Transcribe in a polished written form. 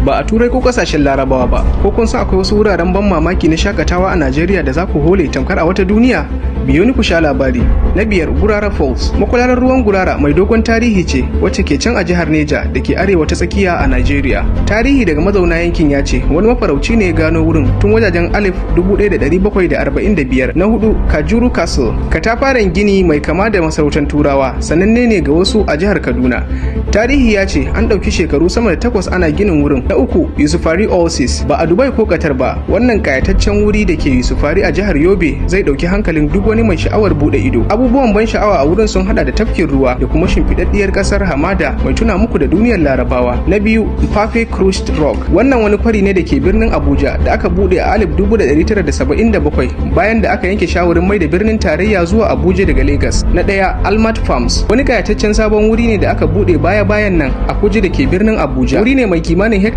Ba a Turai ko kasashen Larabawa ba. Ko kun san akwai wasu wuraren ban mamaki na shakatawa a Najeriya da za ku hole tamkar a wata duniya? Biyo ni ku sha labari. Na biyar, Gurara Falls. Makwararar ruwan Gurara mai dogon tarihi ce wacce ke can a jihar Neja da ke arewa ta tsakiya a Najeriya. Tarihi daga mazauna yankin ya ce wani mafarauci ne ya gano wurin tun wajajen 1745. Na hudu, Kajuru Castle. Katafaren gini mai kama da masarautar Turawa sananne ne ga wasu a jihar Kaduna. Tarihi ya ce an ɗauki shekaru sama da 8 ana ginin wurin. Na uku, Yusufari Oasis. Ba a Dubai ko Qatar ba, wannan kayataccen wuri da ke Yusufari a jihar Yobe zai ɗauki hankalin duk wani mai sha'awar buɗe ido. Abubuwan ban sha'awa a wurin sun hada da tafkin ruwa da kuma shimfiɗaɗɗiyar ƙasar hamada mai tuna muku da duniyar Larabawa. Na biyu, Mpafe Crushed Rock. Wannan wani kwari ne da ke birnin Abuja da aka buɗe a 1977 bayan da aka yanke shawarin mai da birnin tarayya zuwa Abuja daga Lagos. Na ɗaya, Almat Farms. Wani kayataccen sabon wuri ne da aka buɗe baya-bayan nan a Kuje da ke birnin Abuja. Wuri ne mai kimanin